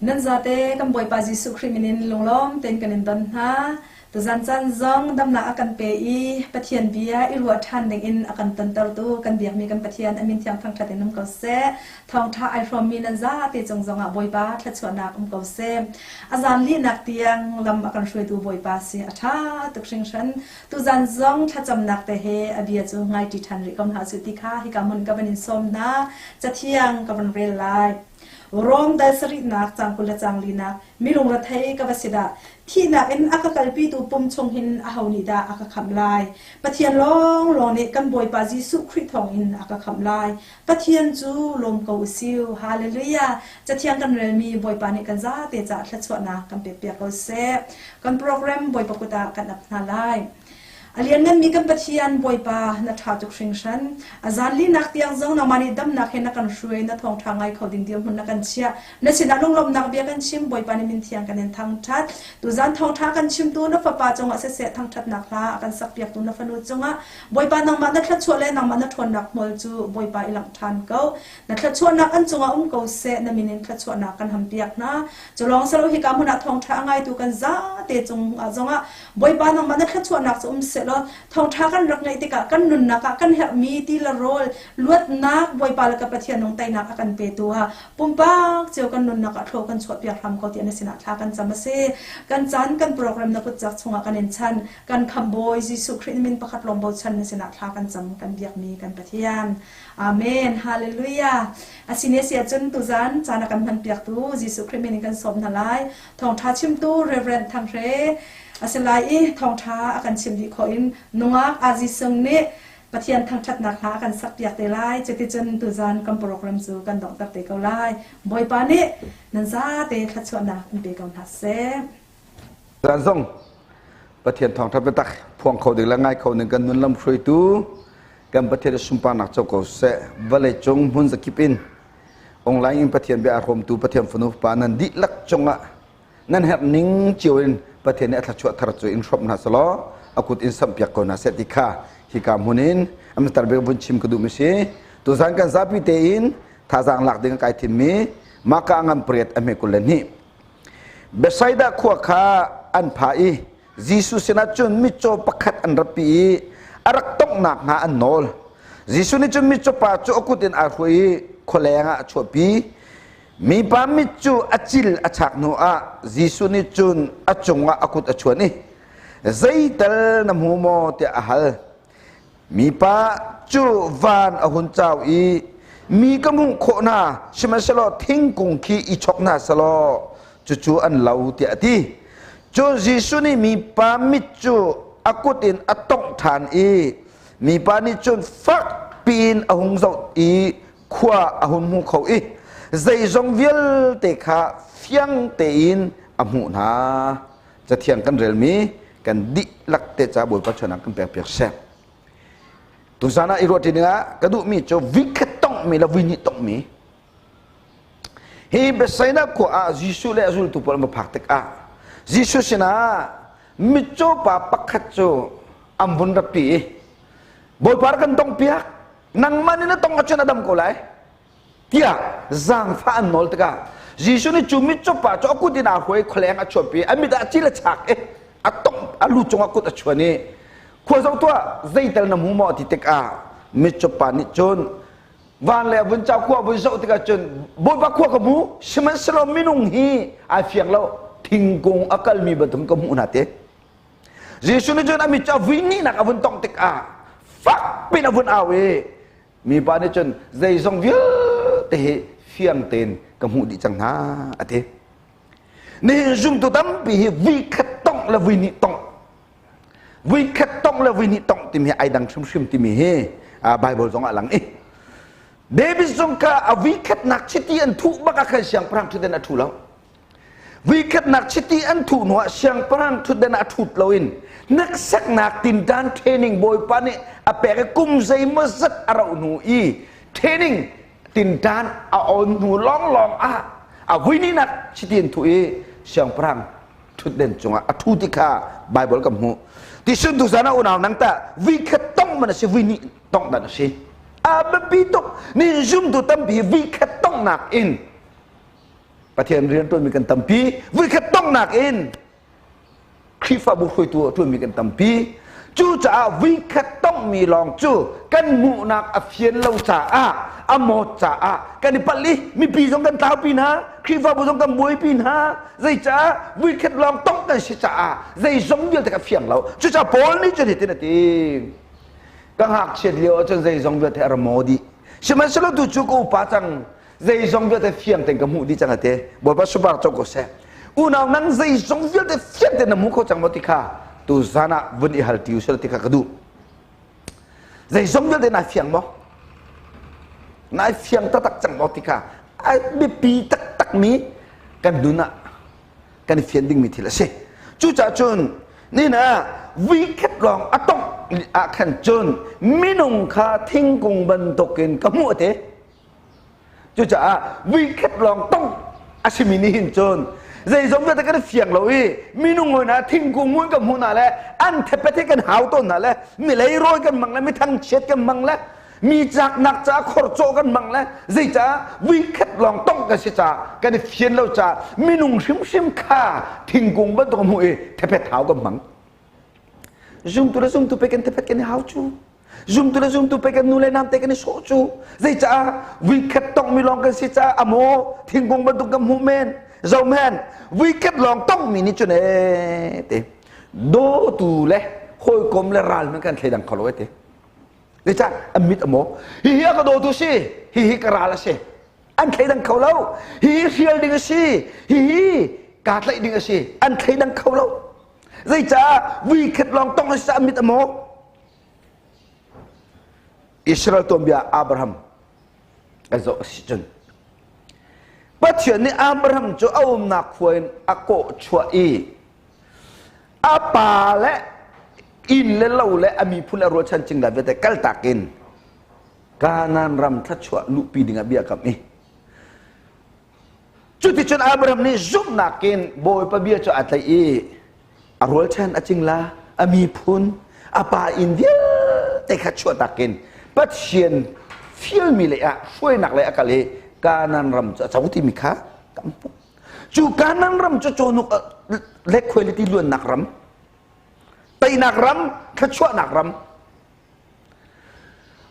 Nan zate kan Bawipa Jesuh Khrih min in lunglawm tein kan in don hna. Tuzan caan zong damnak a kan pe i Pathian bia i ruah ṭhan ding in a kan tontertu kan biakmi kan Pathian a min thiang thangṭhat in um ko seh. Thawngṭha ai hrawmmi nan zate cung zongah Bawipa thluachuahnak um ko seh. A zan lihnak tiang lam a kan hruaitu Bawipa si a ṭha tuk hringhran. Tuzan zong thlacamnak te he a bia cu ngaiṭi ṭhan rih ko hna usih ti kha hika hmun ka van in sawm hna. Cathiang ka van rel lai. Rom dal sarihnak caang 20 le caang linak mi lungrethei ka va si dah! Thihnak in a ka kalpitu pum chung hin aho nih dah a ka khamh lai? Pathian lawnglawng nih kan Bawipa Jesuh Khrih thawngin a ka khamh lai. Pathian cu lawm ko u siu. Hallelujah! Cathiang kan relmi Bawipa nih kan zate caah thluachuahnak kan pekpiak ko seh. Kan program Bawipa kut ah kan ap hna lai. A liannganmi kan Pathian Bawipa, na ṭha tuk hringhran. A zan linak tiang zong nangmah nih damnak he na kan hruai, na thawngṭha ngai kho ding dirhmun na kan chiah. Na sinah lunglawmhnak bia kan chim, Bawipa nih min thiang kan in thangṭhat. Tuzan thawngṭha kan chimtu na fapa cungah siseh thangṭhatnak hla a kan sakpiaktu na fanu cungah Bawipa nangmah na thluachuah le nangmah na ṭhawnnak hmual cu Bawipa i langh ṭhan ko. Na thluachuahnak an cungah um ko seh, na min in thluachuahnak kan hampiak hna. Cu lawng si lo hika hmun ah thawngṭha a ngaitu kan zate cungah zongah Bawipa nangmah na thluachuahnak cu um sehlaw thawngṭha kan rak ngeih tikah kan nunnak ah kan herhmi ti le rawl luatnak Bawipa le ka Pathian nung teinak a kan petu ah pumpak cio kan nunnak ah thlaw kan chuahpiak hram ko tiah na sinah thla kan cam a si. Kan caan kan program na kutcak chungah kan in chan kan khamhbawi Jesuh Khrih min pakhat lawng bochan na sinah thla kan cam kan biakmi kan Pathian. Amen. Hallelujah. Asine si ahcun tuzan caan a kan hmanpiaktu Jesuh Khrih min in kan sawm hna lai. Thawngṭha chimtu Reverend Thang Hre a si lai i thawngṭha a kan chim dih khawh in nungak Azi Sung nih Pathian thangṭhatnak hla a kan sakpiak te lai. Cuticun tuzan kan program cu kan donghter te ko lai. Bawipa nih nan zate thluachuahnak in pe ko hna seh. Zan zong Pathian thawngṭha biatak phuang kho ding le ngai kho ding kan nun lam hruaitu kan Pathian sunparnak co ko seh. Vawlei cung hmun zakip in Online in Pathian bia a hrawmtu Pathian fanu pa nan dihlak cungah nan herh ning cio in Pathian nih a thluachuah thar cu in hrawmh hna selaw a kut in samhpiak ko hna seh ti kha hika hmun in amtar bik vun chim ka duh mi si. Tuzan kan zapi tein thazaang lak ding kai thim mi maka ngam pariat a hme 22. Bethsaida khua kha an pha i Jesuh sinah cun mitcaw pakhat an ratpi i a rak tonghnak hnga an nawl. Jesuh nih cun mitcaw pa cu a kut in aa hruai i khualeng ah a chuahpi. Mipa mit cu a cil a chak hnuah Jesuh nih cun a cungah a kut a chuan i zeital na hmu maw tiah a hal. Mipa cu van a hun cau i mi ka hmuh khawh hna sihmanhsehlaw thingkung khi i chok hna selaw cucu an lo tiah a ti. Cun Jesuh nih mipa mit cu a kut in a tongh ṭhan i mipa nih cun fak piin a hung zoh i khua a hun hmu kho i zeizong vialte kha fiang tein a hmuh hna. Cathiang kan relmi kan dihlak te ca Bawipa chuanak kan pekpiak seh. Tuzan ah i ruah ṭi dingah ka duhmi cu vikhat tonghmi le vui hnih tonghmi Hi Bethsaida khua ah Jesuh le a zultu pawl an va phak tikah Jesuh sinah mitcaw pa pakhat cu an vun ratpi i Bawipa rak kan tongpiak nangmah nih na tong ahcun a dam ko lai tiah zaangfah an nawl tikah Jesuh nih cu mitcaw pa cu a kut in aa hruai khualeng a chuahpi a mit ah cil a chak i a tong a lu cungah kut a chuan i khua zoh tuah zeital na hmu maw ti tikah mitcaw pa nih cun Van le vun cau khua vun zoh tikah cun Bawipa khua ka hmu sihmanhsehlaw minung hi ai fiang lo thingkung a kalmi bantuk ka hmuh hna te Jesuh nih cun a mit cu a vui nihnak a vun tongh tikah fak pin a vun au i mipa nih cun zeizong vialte hi fiang tein ka hmuh dih cang hna a ti nihin zumtu tampi hi vui khat tongh le vui hnih tongh Vuikhat tongh le vuihnih tongh timi hi ai dang hrimhrim timi hi Bible zong ah lang i David zong kha a vuikhatnak chiti an thuh bak ah khan siangpahrang thutden a thu lo. Vuikhatnak chiti an thuh hnu ah siangpahrang thutden ah a thut loin hneksaknak tintan training bawipa nih a pek i kum zeimaw zat a rauh hnu i training tintan a on hnu lawnglawng ah a vuihnihnak chiti an thuh i siangpahrang ṭhutden cungah a ṭhu ti kha Bible kan hmuh. Tisun tuzan ah unau nang tah vui khat tongh man a si vui hnih tongh dan a si. A biapi tuk ni zumtu tampi vui khat tonghnak in Pathian rian ṭuanmi kan tampi. Vuikhat donghnak in Khrihfabu hruaitu a ṭuanmi kan tampi. Cucaah vuikhat tonghmi lawng cu kan hmuhnak a fian lo caah a mawt caah kan i palh i mipi zong kan tlaupi hna, Khrihfabu zong kan buaipi hna. Zeicah vuikhat lawng tongh kan si caah zeizong vialte ka fiang lo. Cucaah Paul nih cun hitin a ti. Ka ngakchiat lio ahcun zeizong vialte a ra maw dih. Sihmanhsehlaw tu cu ka upa cang zeizong vialte fiang tein ka hmuh dih cang ate Bawipa subak co ko seh. Unau nang zeizong vialte fiang tein na hmu kho cang maw ti kha tu zan ah vun i hal ti usila ti kha ka duh. Zeizong vialte nai fiang maw? Nai fiang taktak cang maw ti kha a biapi taktak mi kan nun ah kan i fian dingmi thil a si. Cucaah cun nina ah vuikhat lawng a tongh ah khan cun minung kha thingkung bantukin ka hmuh a ti. Cucaah vuikhat lawng tongh a simi nih hin cun zeizong vialte kan i fiang lo i minung hawi hna thingkung mun kan hmuh hna le an thepet hi kan hau tawn hna le mi leirawi kan hmang le mi thangchiat kan hmang le mi caknak caah khorcawh kan hmang le zeicah vuikhat lawng tongh kan si caah kan i fian lo caah minung hrimhrim kha thingkung bantuk hmuh i thepet hau kan hmang. Zumtu le zumtu pe kan thepet kan i hau cu. Zumtu le zumtu pe kan nu le nam te kan i sawh cu. Zeicah vuikhat tongmi lawng kan si caah amaw thingkung bantuk kan hmuh men. Zohmen vuikhat lawng tongmi nih cun ee te dawtu le hawikom le ral man kan thleidang kho lo te. Zeicah an mit amaw hihi a ka dawtu si hihi ka ral a si. An thleidang kho lo. Hihi hrial ding a si. Hihi kaa tlaih ding a si. An thleidang kho lo. Zeicah vuikhat lawng tong a mit a maw? Israel tuanbia Abraham a zoh a si cun Pathian nih Abraham cu a umnak khua in a kawh chuah i a pa le inn le lo le a miphun a rualchan cingla vialte kaltak in Kanaan ram thluachuah luhpi dingah bia kam i Cuticun Abraham nih zumhnak in Bawipa bia cu aa tlaih i a rualchan a cingla, a miphun, a pa inn vialte kha chuahtak in Pathian fialmi lei ah hruainak lei a kal i Kanaan ram cu a co timi kha kan hmuh. Cu Kanaan ram cu cawhnuk le khuailiti luannak ram, teinak ram, thluachuahnak ram,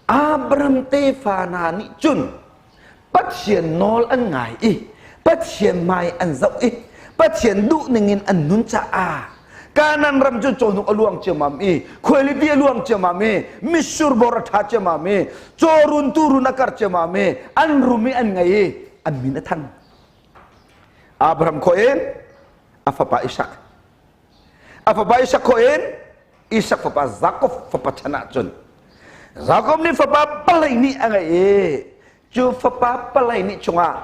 Abraham tefa hna nih cun Pathian nawl an ngai i Pathian hmai an zoh i Pathian duh ningin an nun caah Kanaan ram cu cawhnuk a luang ciammam i khuailipi a luang ciammam i mitsur bor a ṭha ciammam i cawrun tuurun a karh ciammam i an rum i an ngei i an min a thang. Abraham khawh in a fapa Isak a fapa Isak khawh in Isak fapa Jakob fapa chan ah cun Jakob nih fapa palei nih a ngeih i cu fapa palei nih chungah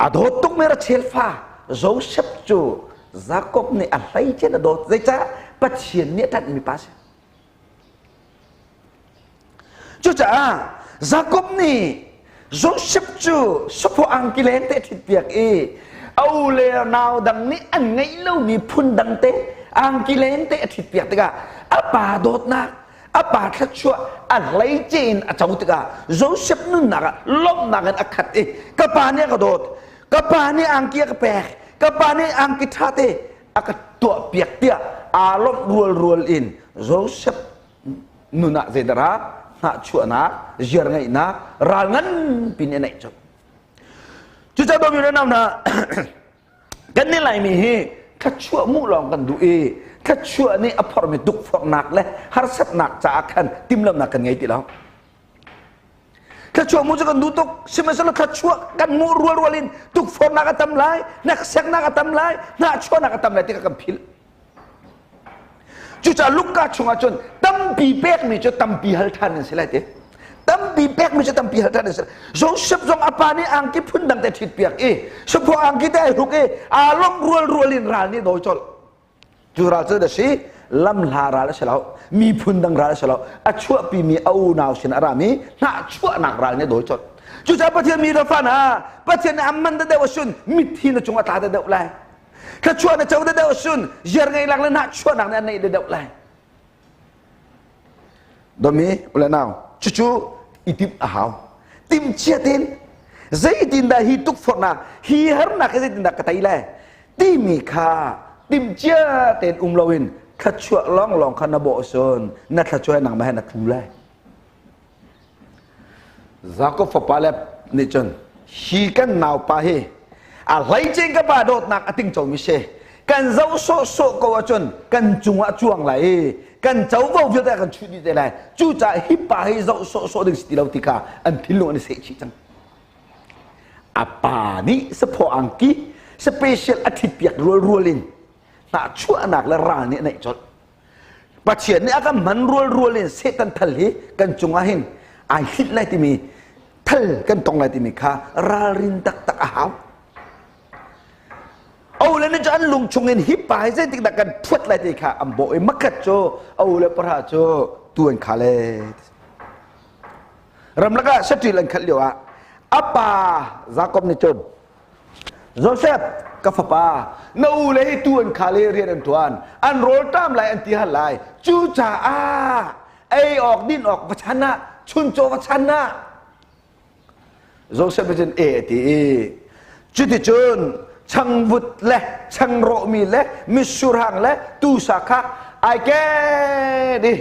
a dawt tukmi Rachel fa Joseph cu Jakob nih a hleice a dawt zeicah Pathian nih a ṭanhmi pa si Cucaah Jakob nih Joseph cu saphaw angki leng te a ṭhitpiak i a u le nau dang nih an ngeih lomi phun dang te angki leng te a ṭhitpiak tikah a pa dawtnak a pa thluachuah a hleice in a co tikah Joseph nunnak ah lawmhnak in a khat i ka pa nih a ka dawt ka pa nih angki a ka pek ka pa nih angki ṭha te a ka tuahpiak tiah aa lawmh rualrual in Joseph nun ah zeidah ra hnahchuahnak ziar ngeihnak ral nganpi nih a neih colh. Cucaah dawmi le nau hna kan nih Laimi hi thluachuah muh lawng kan duh i thluachuah nih a phorhmi tukforhnak le harsatnak caah khan timhlamhnak kan ngei ti lo. Thluachuah mu cu kan duh tuk sihmanhsehlaw thluachuah kan hmuh rualrual in tukforhnak a tam lai hnekseknak a tam lai hnahchuahnak a tam lai ti kha kan philh cucaah Luka chungah cun tampi pekmi cu tampi hal ṭhan an si lai ti tampi pekmi cu tampi hal ṭhan an si lai Joseph zong a pa nih angki phun dang te ṭhit piak i saphaw angki te ai hruk i aa lawmh rualrual in ral nih dawi colh Cu ral cu a si lamhla ral a si lo miphun dang ral a si lo a chuahpimi a unau sin a rami hnahchuahnak ral nih a dawi colh cucaah Pathian mi rafa hna Pathian nih amman deuh a sun mitthi na cung a tla deuh lai thluachuah na co deuh a sun ziar ngei lak le hnahchuahnak nih a neih deuh lai Domi ule nau cucu i timh a hau timh chia tein. Zeitindah hi tukforhnak, hi harnak hi zeitindah ka tei lai timi kha timhcia tein um loin thluachuah lawnglawng kha na bawh cun na thluachuah hi nangmah he na tlu lai. Jakob fapa le nih cun hi kan naupa hi a hleice ka pa dawtnak a tingcomi si kan zoh sawhsawh ko ahcun kan cungah cuang lai i kan covo vialte kan chuh dih te lai. Cucaah hi pa hi zoh sawhsawh ding si ti lo ti kha an thinlung an i seh chih cang. A pa nih saphaw angki special a ṭhitpiak rualrual in hnahchuahnak le ral nih a neih colh. Pathian nih a kan hman rualrual in Satan thal hi kan cungah hin ai hlinh lai timi thal kan tong lai timi kha ralrin taktak a hau. Ole nih cu an lung chungin hi pa hi zeitik dah kan phuat lai ti kha an bawh i makhat cu ole pahra cu tu an kha le. Ramlak ah saṭil an khalh lio ah a pa Jakob nih cun Joseph ka fapa na u le hi tu an khal i rian an ṭuan an rawlṭam lai an ti hal lai cucaah ei awk din awk va chan ah chuncaw va chan ah Joseph nih cun e a ti i cuticun changvut le changrawhmi le mitsurhang le tuusa kha ai ken i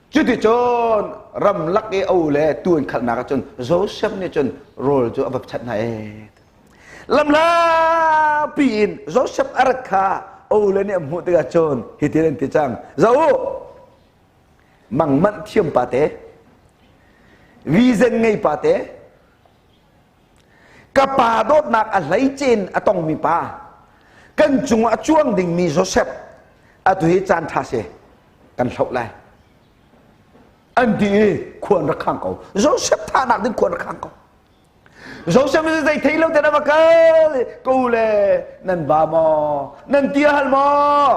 Cuticun ramlak i a u le tuu an khalhnak ah cun Joseph nih cun rawl cu a va chanh hna ee. Lamlapi in Joseph a rat kha a u le nih an hmuh tikah cun hitin an ti cang. Zoh u, mangmanh thiam pa te, vizen ngei pa te, ka pa dawtnak a hleice in a tongmi pa kan cungah a cuang dingmi Joseph atu hi caan ṭha si kan hloh lai an ti i khua an rak khang ko. Joseph thahnak ding khua an rak khang ko. Joseph cu zei thei lo te na va kal ko le nan ba maw nan tia hal maw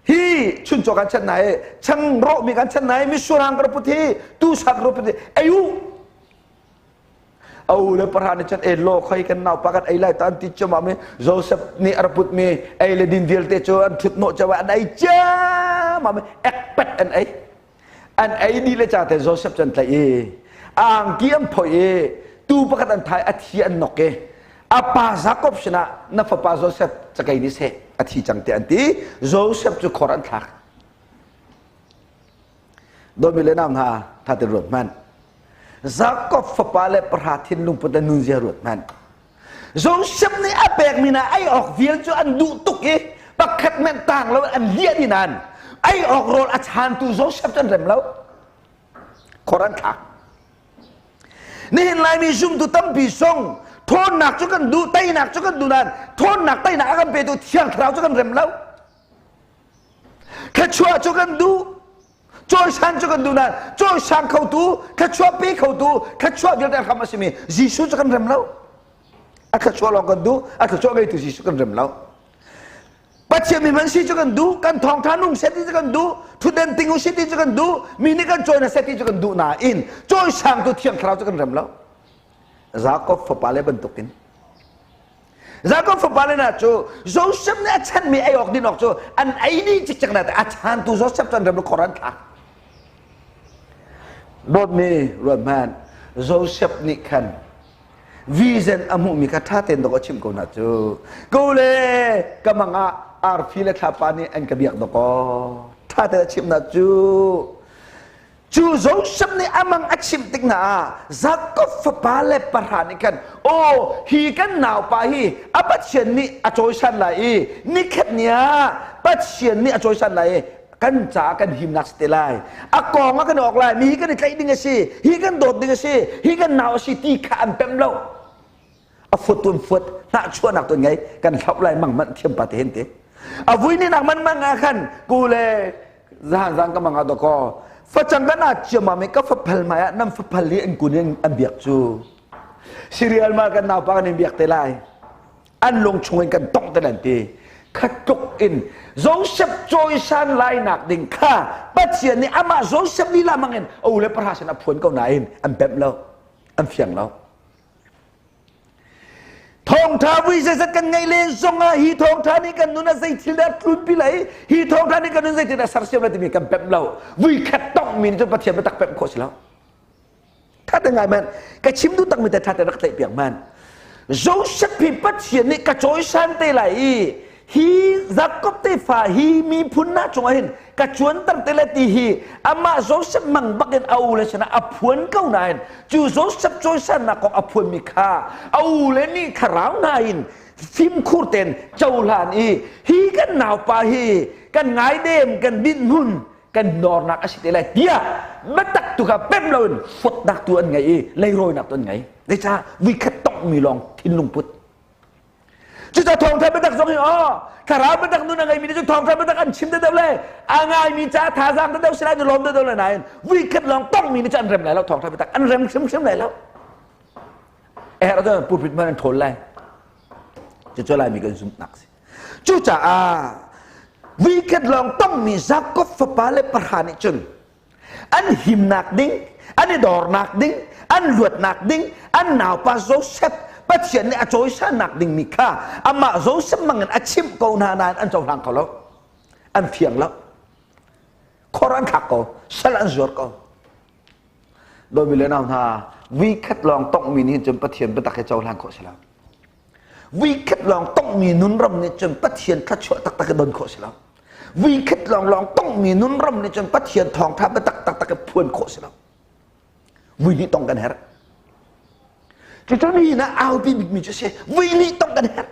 hi chuncaw kan chan nai chang rawh mi kan chan nai misurang ka put hi tu sak ro put hi ei u A u le pahra nih cun e law khoi kan naupa kan ei lai ta an ti ciammam i Joseph nih a ra putmi ei le din vialte cu an ṭhut hnawh cio an ei ciammam i ekpet an ei. An ei dih le cate Joseph cu an tlaih i a angki an phoih i tuu pakhat an thai a thi an nok i a pa Jakob sinah na fapa Joseph cakei nih seh a thi cang tiah an ti. Joseph cu khor an thlak. Dawtmi le nau hna, tha te ruat hmanh. Jakob fapa le pahra thinlung put le nunzia ruat hmanh. Joseph nih a pekmi hna ei awk vial cu an duh tuk i pakhat hmanh tang lo an liah dih nain ei awk rawl a chaantu Joseph cu an rem lo. Khor an thlak. Nihin Laimi zumtu tampi zong thawnnak cu kan duh, teinak cu kan duh nain thawnnak teinak a kan petu Thiang Thlarau cu kan rem lo. Thluachuah cu kan duh, cawisan cu kan duh nain cawisang khotu, thluachuah pe khotu, thluachuah vialte a hram a simi Jesuh cu kan rem lo. A thluachuah lawng kan duh, a thluachuah ngeitu Jesuh kan rem lo. Pathian mi hman si cu kan duh, kan thawngtha nung set ti cu kan duh, thutden ting u si ti cu kan duh, mi nih kan cawi na set ti cu kan duh nain cawisangtu Thiang Thlarau cu kan rem lo. Jakob fapale bantukin Jakob fapale hna cu Joseph nih a chanmi ei awk din awk cu an ei dih cikcek na a chantu Joseph cu an rem khor an thlak. Dawtmi ruat hmanh Joseph nih khan vision a hmuhmi kha ṭha tein dawk a chimh ko hna cu. Ko le ka mang ah arfi le thlapa nih an ka biak dawk aw. Ṭha tein a chimh hna cu. Cu Joseph nih a mang a chimh tik hna ah Jakob fapa le pahra nih khan aw hi kan naupa hi a Pathian nih a cawisan lai i nikhat ni ah Pathian nih a cawisan lai i kan caah kan himnak si te lai a kong ah kan awk lai mi hi kan i tlaih ding a si hi kan dawt ding a si hi kan nau a si ti kha an pemh lo a fuat tuan fuat hnahchuahnak tuan ngei kan hloh lai mang manh thiam pa te hen te a vui ni nak man mang ah khan ku le zan zang ka mang ah doko facang kan a chiam mi ka faphal mai ah nam faphal hi an kun in an biak cu serial ma kan nau pa kan in biak te lai an lung chung in kan tong te lan ti khatluk in Joseph cawisan lai nak ding kha Pathian nih amah Joseph lila mang in a u le pahra sin a phuan ko nain an pemh lo an fiang lo Thawngṭha vui zeizat kan ngeih len zongah hi thawngṭha nih kan nun ah zei thil dah tlunpi lai hi thawngṭha nih kan nun zei thil dah sersiam lai timi kan pemh lo. Vui khat tonghmi nih cun Pathian biatak pemh khawh si lo. Ṭha ngai man. Ka chim duh takmi te ṭha te rak tlaih piak man. Joseph hi Pathian nih ka cawisan te lai i hi Jakob tefa hi miphun hna cungah hin ka cuanter te lai ti hi amah Joseph mang bakin a u le sinah a phuan ko nain cu Joseph cawisannak kong a phuanmi kha a u le nih thlarau hna in fimkhur tein cohlan i hi kan naupa hi kan ngaidem kan dinhmun kan nornak a si te lai tiah biatak tu kha pem loin fuatnak tu an ngei i leirawinak tu an ngei. Zeicah vuikhat tonghmi lawng thinlung put. Cucaah thawngṭha biatak zong hi aw thlarau biatak nun a ngeimi nih cun thawngṭha biatak an chim deuh le a ngaimi caah thazaang deuh si lai ni lawm deuh le nain vuikhat lawng tonghmi nih cun an rem lai lo thawngṭha biatak an rem hrimhrim lai lo. Herh ahcun pulpit hmanh an ṭhawl lai. Cucu Laimi kan zumhnak si. Cucaah vuikhat lawng tongmi Jakob fapa le pahra nih cun an himnak ding, an i dornak ding, an luatnak ding, an naupa Joseph Pathian nih a cawisannak dingmi kha amah Joseph mangin a chimh ko hna nain an cohlang kho lo. An fiang lo. Khor an thlak ko, sal an zuar ko. Dawmi le nau hna, vuikhat lawng tonghmi nih cun Pathian biatak hi cohlan khawh si lo. Vuikhat lawng tonghmi nunram nih cun Pathian thluachuah taktak hi don khawh si lo. Vuikhat lawng lawng tonghmi nunram nih cun Pathian thawngṭha biatak taktak hi phuan khawh si lo. Vui nih tong kan herh. Cucu ni na aupi bikmi cu si. Vui nih tong kan herh.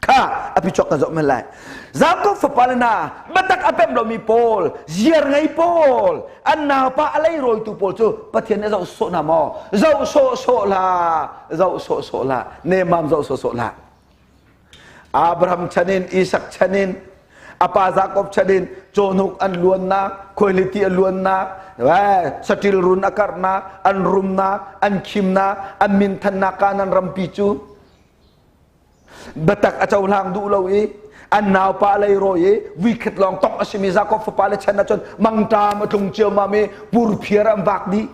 Kha a pichuak kan zoh men lai. Jakob fapa le hna biatak a pem lomi pawl, ziar ngei pawl, an naupa a leirawitu pawl cu Pathian nih zoh sawh hna maw? Zoh sawh sawh hlah, zoh sawh sawh hlah, nemam zoh sawh sawh hlah. Abraham chan in, Isak chan in, a pa Jakob chan in cawhnuk an luannak, khuailiti a luannak, saṭil run a karhnak, an rumnak, an khimnak, an minthannak Kanaan rampi cu biatak a cohlang duh lo i an naupa leirawi i vuikhat lawng tongh a simi Jakob fapa le chan ahcun mangṭam a tlung ciammam i purphiar an vak dih.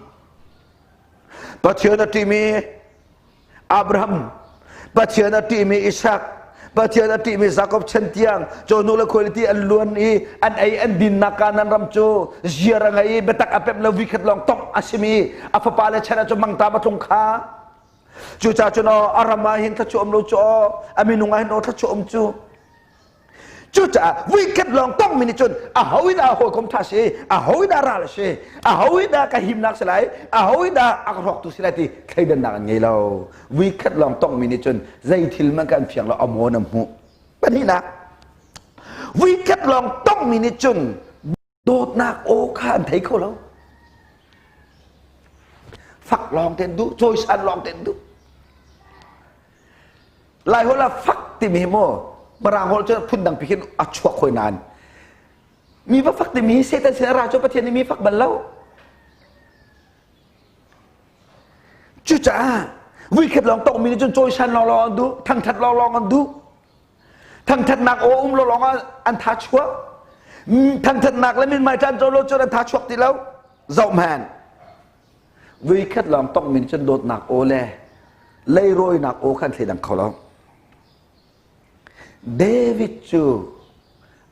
Pathian a ṭihmi Abraham, Pathian a ṭihmi Isak, Pathian a ṭihmi Jakob chan tiang cawhnu le khuailiti an luan i an ei an dinnak Kanaan ram cu ziar a ngei i biatak a pemh lo vuikhat lawng tongh a simi a fapa le chan ahcun mangṭam a tlung kha. Cucaah cun aw a ram ah hin thluachuah um lo cu aw a minung ah hin aw thluachuah um cu. Cucaah vuikhat lawng tongmi nih cun aho in dah hawikom ṭha si, aho in dah ral a si, aho in dah ka himnak si lai, aho in dah a ka hrawktu si lai ti thleidannak an ngei lo. Vuikhat lawng tongmi nih cun zei thil hmanh kan fiang lo, a maw na hmuh. Pahnihnak, vuikhat lawng tongmi nih cun dawtnak aw kha an thei kho lo. Fak lawng te duh, cawisan lawng te duh. Lai holh ah fak timi hi maw Mirang holh cu phundang pi khin a chuak hoi nain mi va fak timi hi Satan sin a ra cu Pathian nih mi fak bal lo. Cucaah vuikhat lawng tongmi nih cun cawisan lawnglawng an duh, thangthat lawnglawng an duh. Thangthatnak aw um lo lawng ah an tha chuak. Thangthatnak le mithmai ṭan co lo cun an tha chuak ti lo. Zoh hmanh. Vuikhat lawng tongmi nih cun dawtnak aw le leirawinak aw kha an thleidang kho lo. David cu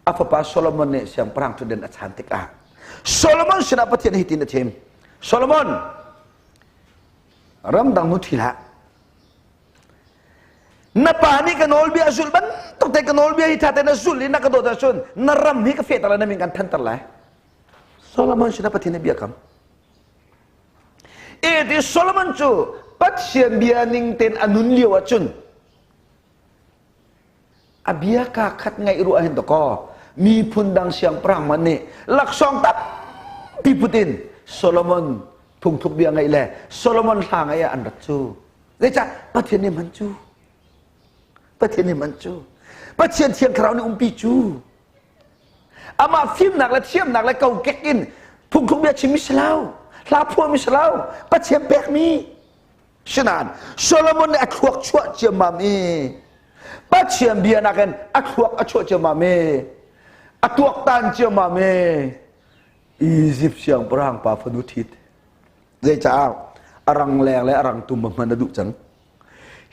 a fapa Solomon nih siangpahrang ṭhutden a chan tikah Solomon sinah Pathian hitin a thim. Solomon, ramdang nu ṭhi hlah. Na pa nih ka nawlbia a zulh bantuk te ka nawlbia hi ṭha tein na zulh i na ka dawt ahcun na ram hi ka fehter lai, na min kan thanter lai. Solomon sinah Pathian nih biakam. Eti Solomon cu Pathian bia ning tein a nun lio ahcun a bia kaa khat ngaih ruah hin dakaw miphun dang siangpahrang man nih laksawng tampi put in Solomon phungthluk bia ngaih le Solomon hla ngaih ah an rat cu. Zeicah Pathian nih man cu Pathian nih man cu Pathian thiang thlarau nih umpi cu Amah fimnak le thiamnak le kokek in phungthluk bia chimmi si lo, hla phuahmi si lo, Pathian pekmi. Sinain Solomon nih a thluak chuah ciammam i Pathian bia nakin a thluak a chuah ciammam i a tuaktan ciammam i Egypt siangpahrang pa fanu ṭhit. Zeicah a rangleng le a rangtum hman a duh cang.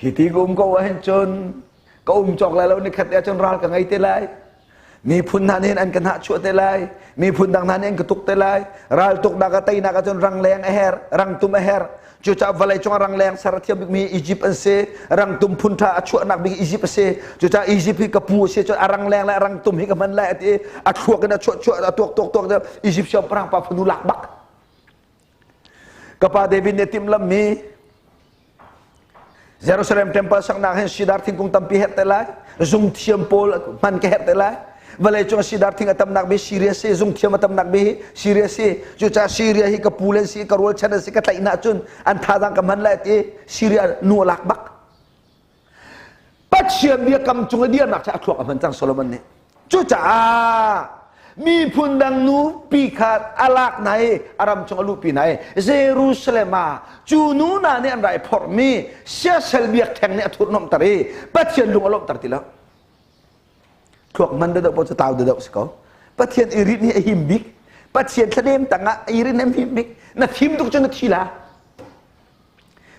Hi ti ka um ko ahhin cun ka um cawk lai lo ni khat te ahcun ral ka ngei te lai. Miphun hna nih an ka hnahchuah te lai, miphun dang hna nih an ka tuk te lai. Raltuknak ah teinak ahcun rangleng a herh, rangtum a herh. Cucaah vawlei cungah rangleng ser a thiam bikmi Egypt an si. Rangtum phun ṭha a chuahnak bik Egypt a si. Cucaah Egypt hi ka pu a si cun a rangleng le a rangtum hi ka hman lai a ti i a thluak in a chuah chuah a tuak tuak tuak Egypt siangpahrang pa fanu lak bak. Ka pa David nih timhlamhmi Jerusalem temple saknak hin sidar thingkung tampi herh te lai. Zungthiam pawl hman ka herh te lai. Vawlei cung sidar thing a tamnak bi Syria si, zungthiam a tamnak bi Syria si. Cucaah Syria hi ka pu len si, ka rualchan an si, ka tlaih hna cun an thazaang ka hman lai ti Syria nu a lak bak. Pathian biakam cung i dirnak cu a thluak a hman cang Solomon nih. Cucaah miphun dang nupi kha a lak hna i a ram chung a luhpi hna i Jerusalem ah cu nu hna nih an rai phorhmi siasal biakṭheng nih a thurhnomhter i Pathian lung a lawmhter ti lo. Thluak hman deuh paoh cu tau deuh si ko. Pathian i rinh hi a him bik. Pathian thladem tangah i rinh a him bik. Na fim tuk cu na thi la.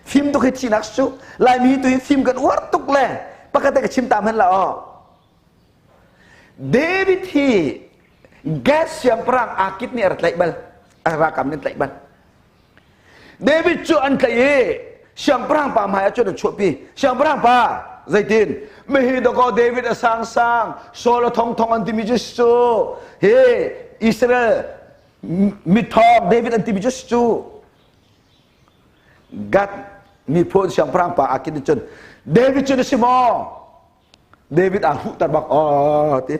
Fim tuk hi thihnak cu Laimi tu hi fim kan uar tuk le pakhat ka chim ta hmanh la aw. David hi gas siangpahrang Akit nih a rak tlaih bal a rakam nih tlaih bal. David cu an tlaih i siangpahrang pa hmai ah cun an chuahpi. Siangpahrang pa zeitin mihi dakaw David a sangsang Saul a thongthong an timi cu cu hi Israel mithawng David an timi cu cu Gad miphun siangpahrang pa Akit nih cun David cu na si maw? David aa huhter bak aw ti.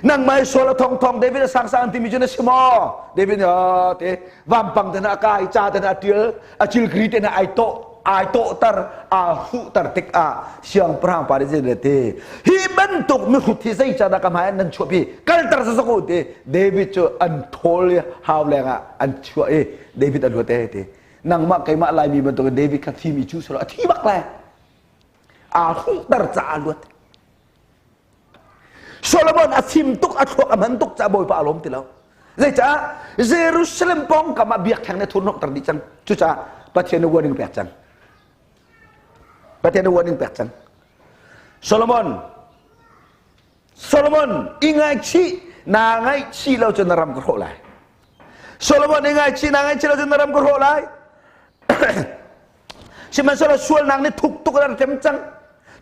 Nangmah i sual a thongthong David a sangsang timi cu na si maw? David nih aw ti. Vampang te na a kai, ca te na a tial, a cilkri te na ai tawh ai tawhter aa huhter tikah siangpahrang pa nih zeidah ti hi bantuk mihrut hi zeicadah ka hmai ah nan chuahpi kalter zazak u ti David cu an thawl i hau lengah an chuah i David a luat e ti nangmah keimah Laimi bantukin David kha thimi cu selaw a thi bak lai aa huhter caah a luat Solomon a fim tuk a thluak a hman tuk caah Bawipa a lawm ti lo zeicah Jerusalem pawngkam ah biakṭheng nih thurhnawmhter dih cang cucaah Pathian nih warning pek cang Pathian nih warning pek cang Solomon Solomon i ngaihchih naa ngaihchih lo cun na ram ka hrawh lai Solomon i ngaihchih naa ngaihchih lo cun na ram ka hrawh lai Sihmanhsehlaw sualnak nih thuk tuk in a ṭem cang.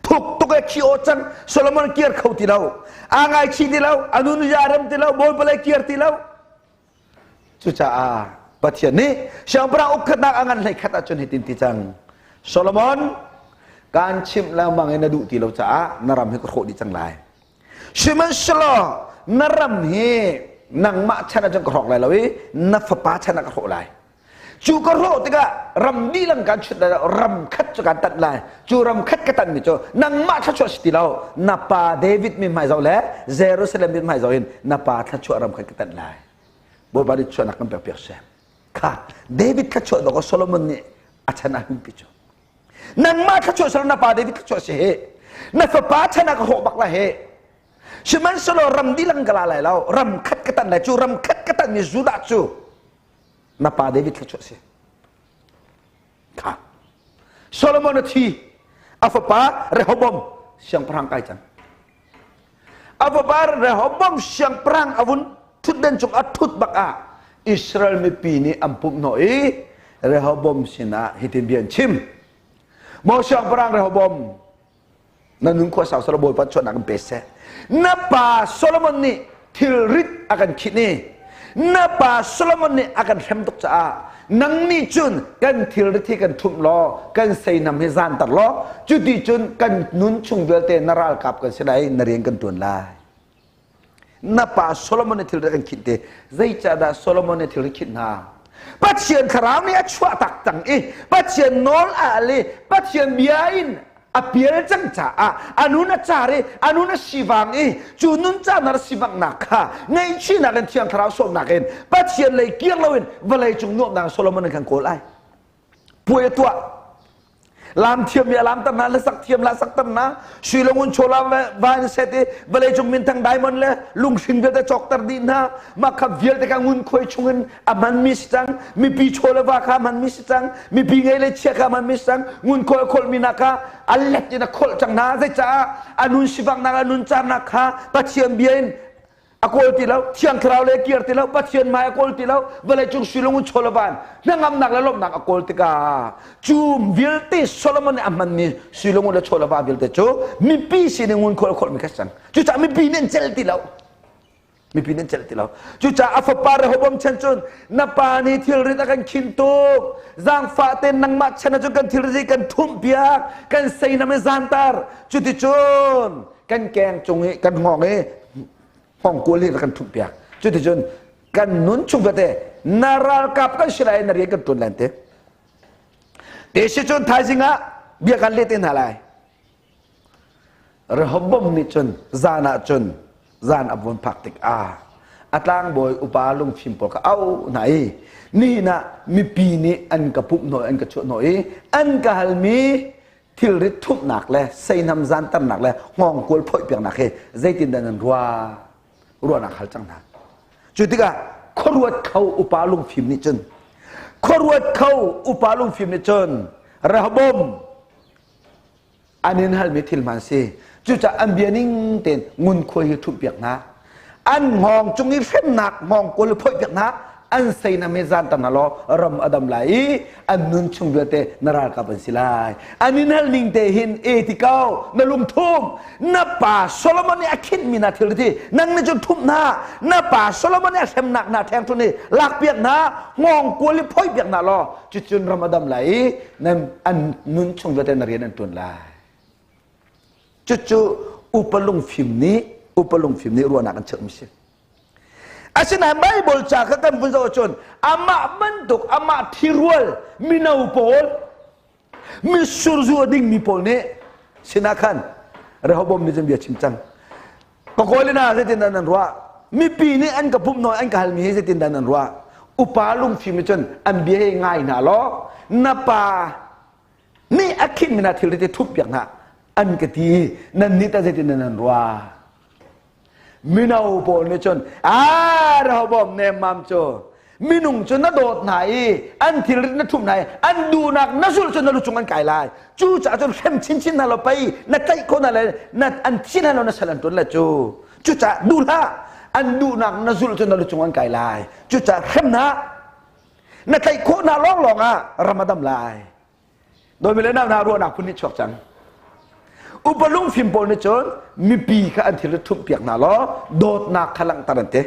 Thuk tuk e khi aw cang. Solomon kir kho ti lo. Aa ngaichih ti lo. A nun a rem ti lo. Bawipa lei kir ti lo. Cucaah Pathian nih siangpahrang ukkhatnak a ngan hlei khat ahcun hitin ti cang. Solomon, kaan chimh lengmang in na duh ti lo caah na ram hi ka hrawh dih cang lai. Sihmanhsehlaw na ram hi nangmah chan ahcun ka hrawk lai lo i na fapa chan ah ka hrawh lai. Cu ka rawh tikah ram dihlak kan chut lai lo, ram khat cu kan tanh lai. Cu ram khat ka tanhmi cu nangmah thluachuah si ti lo, na pa David mi hmai zoh le Jerusalem mi hmai zoh in na pa thluachuah ram khat ka tanh lai. Bawipa nih chuahnak kan pek piak seh. Kha David thluachuah dawk Solomon nih a chan a humpi cu. Nangmah thluachuah sal na pa David thluachuah si he. Na fapa chan ah ka hrawh bak lai he. Sihmanhsehlaw ram dihlak ka la lai lo, ram khat ka tanh lai. Cu ram khat ka tanhmi Judah cu na pa David thluachuah si kha Solomon a thi a fapa Rehoboam siangpahrang kai cang a fapa Rehoboam siangpahrang a vun thutden cung a thut bak ah Israel mipi nih an pumh hnawh i Rehoboam sinah hitin bia an chim Maw siangpahrang Rehoboam na nun khua sau sala Bawipa chuahnak in pe seh na pa Solomon nih thilrit a kan khinh i na pa Solomon nih a kan hrem tuk caah nang nih cun kan thilrit hi kan thumh law kan seinam hi zanter law cuti cun kan nun chung vialte na ralkap kan si lai na rian kan tuan lai na pa Solomon nih thilrit kan khinh te zeicahdah Solomon nih thilrit khinh hna Pathian thlarau nih a chuah tak cang i Pathian nawl a al i Pathian bia in a pial cang caah a nun a car i a nun a sivang i cu nun canar sivanghnak kha ngaihchihnak in thiang thlarau sawmnak in Pathian lei kir loin vawlei cung nuamhnak Solomon in kan kawl ai puai a tuah. Lam thiam i a lamter hna, hlasak thiam la sakter hna, sui le ngun chawla van set i vawleicung minthang diamond le lunghring vialte cawkter dih hna. Mah kha vialte kha ngunkhuai chungin a hmanmi si cang. Mipi chaw le va kha a hmanmi si cang. Mipi ngei le chia kha a hmanmi si cang. Ngunkhuai a khawlhmi hna kha a let in a kholh cang hna. Zeicah a nun sivaknak, a nun carnak kha Pathian bia in a kawl ti lo, Thiang Thlarau le kir ti lo, Pathian hmai a kawl ti lo, vawleicung sulung in chawlevan hnangamnak le lawmhnak a kawl tikah cu vialte Solomon nih a hmanmi sulung le chawleva vialte cu mipi sin in ngunkhuai a khawlhmi kha cang. Cucaah mipi nih an celh ti lo. Mipi nih an celh ti lo. Cucaah a fapa Rehoboam chan cun na pa nih thilrit a kan khin tuk. Zaangfah tein nangmah chan ahcun kan thilrit hi kan thumh piak, kan seinam i zantar. Cuticun kan keng cung i kan hngawng i hngawngkual hi kan ṭhumh piak. Cuticun kan nun chung vialte na ralkap kan si lai na rian kan ṭuan lai te. Te si cun thaizing ah bia kan leh te hna lai. Rehoboam nih cun zan ah cun zan a vun phak tikah a tlangbawi upa lungfim pawl kha au hna i nihin ah mipi nih an ka pumh hnawh an ka chuah hnawh i an ka halmi thilrit thumhnak le seihnam zanternak le hngawngkual phoihpiaknak hi zeitindah nan ruah ruahnak hal cang hna. Cu tikah khuaruat kho upa lungfim nih cun khuaruat kho upa lungfim nih cun Rehoboam an in halmi thil hmaan si. Cucaah an bia ning tein ngunkhuai hi ṭhumhpiak hna. An hngawng cung i hremnak hngawngkual hi phoihpiak hna. An seinam hi zanter hna law ram a dam lai i an nun chung vialte na ralkap an si lai. An in hal ning te hin e ti ko na lungthum na pa Solomon nih a khinhmi na thil ti nang nih cun thumh hna na pa Solomon nih a hremnak hna ṭhengṭhun i lakpiak hna hngawngkual i phoihpiak hna law cucun ram a dam lai i nan an nun chung vialte na rian an ṭuan lai. Cucu upa lungfim nih upa lungfim nih ruahnak an cheuhmi si. Asinain Baibal ca kha kan vun zoh ahcun amah bantuk amah thirual mino pawl mitsur zu a dingmi pawl nih sinah khan Rehoboam nih cun bia chim cang. Ka kawi le hna zeitindah nan ruah? Mipi nih an ka pumh nawl an ka halmi hi zeitindah nan ruah? Upa lungfim nih cun an bia hi ngai hna law na pa nih a khinmi hna thil tete thup piak hna an ka ti nan nih tah zeitindah nan ruah? Mino pawl nih cun aa Rehoboam nemmam cu minung cu na dawt hna i an thilrit na ṭhumh hna i an duhnak na zulh cu na lu cung an kai lai. Cucaah cun hrem chinchin hna law pei na tlaih khawh hna le na an thi hna law na sal an ṭuan lai cu. Cucaah duh hlah an duhnak na zulh cu na lu cung an kai lai. Cucaah hrem hna na tlaih khawh hna lawnglawng ah ram a dam lai. Dawmi le nau hna ruahnak phun nih chuak cang. Upa lungfim pawl nih cun mipi kha an thil thumh piak hna law dawtnak kha langhter an ti.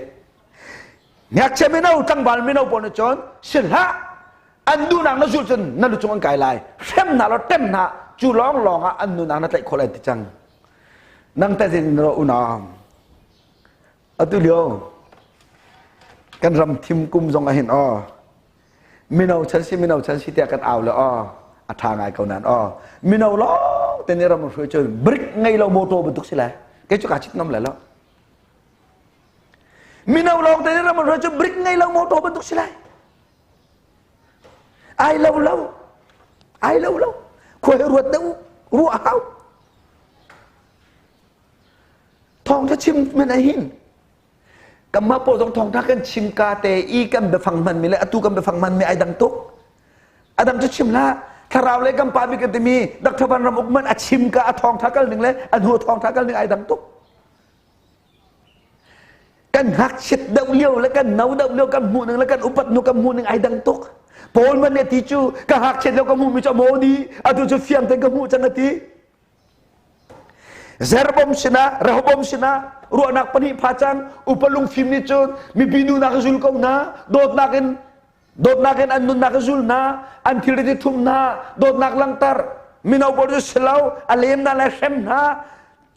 Ngakchia mino tlangval mino pawl nih cun si hlah an duhnak na zulh cun na lu cung an kai lai hrem hna law tem hna cu lawng lawng ah an nunak na tlaih khawh lai ti cang. Nang teh zin na unau atu lio kan ram thim kum zong ah hin aw mino chan si mino chan si tiah kan au le aw a tha ngai ko nan aw mino lawng te nih ram hruai cun brick ngei lo motor bantuk si lai kei cu ka chit ngam lai lo mino lawng te nih ram hruai cun brick ngei lo motor bantuk si lai ai lo lo ai lo lo khua he ruat deuh ruah hau thawng tha chim men ai hin Kanmah pawl zong thawngṭha kan chim ka te i kan biafang hmanmi le atu kan biafang hmanmi ai dang tuk. A dang cu chim hlah. Thlarau le kan pa bik kan timi Dr. Van Ram Uk man a chim ka a thawngṭha kal ning le a hnu thawngṭha kal ning ai dang tuk. Kan ngakchiat deuh lio le kan no deuh lio kan hmuh ning le kan upat hnu kan hmuh ning ai dang tuk. Paul man nih ti cu ka ngakchiat lio ka hmuhmi cu a maw di atu cu fiang tein ka hmuh cang a ti. Zerbom sinah Rehoboam sinah ruahnak pahnih pha cang upa lungfim nih cun mipi nunak zul ko hna dawtnak in dawtnak in an nunnak zul hna an thilrit i thum hna dawtnak langhter mino pawl cu silo a lem hna le hrem hna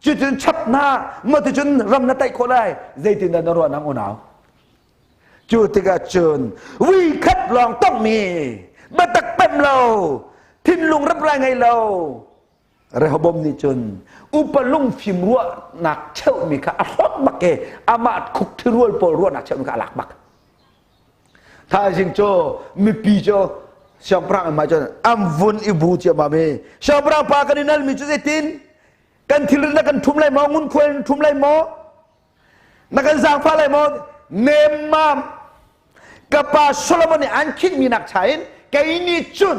cuticun chap hna maticun ram na taih khawh lai zeitindah na ruah nang unau Cu tikah cun vui khat lawng tongmi biatak pem lo thinlung reprai ngei lo Rehoboam nih cun upa lungfim ruahnak cheuhmi kha a hlawt bak i amah khuk thirual pawl ruahnak cheuhmi kha a lak bak. Thaizing cu mipi cu Siangpahrang an hmai cun an vun i bu ciammam i siangpahrang pa kan i nalmi cu zeitin kan thilri na kan ṭhum lai maw ngunkhuai na ṭhum lai maw na kan zaangfah lai maw nemmam ka pa Solomon nih an khinhmi nak cha in kei nih cun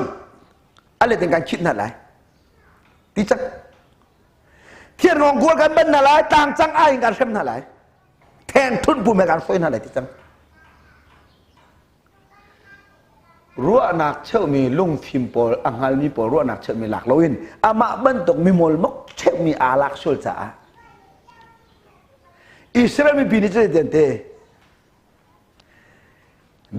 a let in kan khinh hna lai ti cang thian kual kan ban hna lai tlang cang ai in kan hrem hna lai theng thun pum he kan hruai hna lai ti cang Ruahnak cheuhmi lungfim pawl a hngalmi pawl ruahnak cheuhmi lak loin amah bantuk mimolmok cheuhmi aa lak sual caah Israel mipi nih cuti an ti.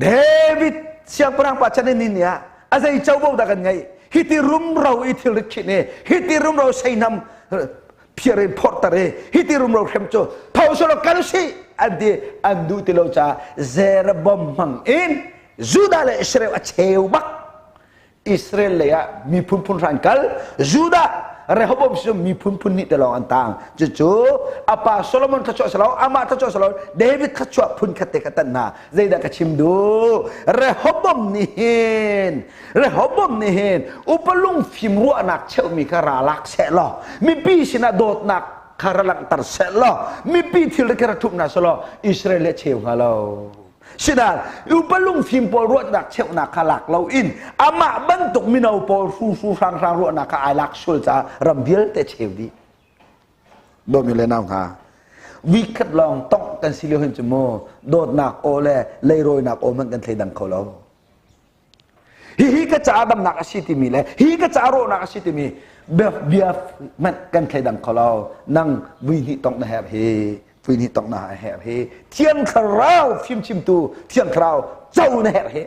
David siangpahrang pa chan in ni ah a zei covo dah kan ngeih? Hiti rumro i thilrit khinh i hiti rumro seinam phiar in phorhter i hiti rumro hrem cu tho sulaw kal sih an ti. An duh ti lo caah Jeroboam hmang in Judah le Israel a cheu bak. Israel lei ah miphun phun hran kal, Judah Rehoboam cu miphun phun hnih te lawng an tang. Cucu a pa Solomon thluachuah si lo, amah thluachuah si lo, David thluachuah phun khat te kha tan hna. Zeidah ka chim duh? Rehoboam nih hin Rehoboam nih hin upa lungfim ruahnak cheuhmi kha ra lak seh law mipi sinah dawtnak kha ra langhter seh law mipi thil kha ra ṭhumh hna seh law Israel le cheu hnga lo. Sinain upa lungfim pawl ruahnak cheuhnak kha lak loin amah bantuk mino pawl hru hrang hrang ruahnak kha ai lak sual caah ram vialte cheu dih. Dawmi le nau hna, weekend lawng tongh kan si lio hin cu mu dawtnak aw le leirawinak aw hmanh kan thleidang kho lo. Hihi ka caah damnak a si timi le hi ka caah rawhnak a si timi bia hmanh kan thleidang kho lo. Nang vui hnih tongh na herh hi, vui hnih tongh na herh hi. Thiang Thlarau fimchimtu Thiang Thlarau co na herh hi.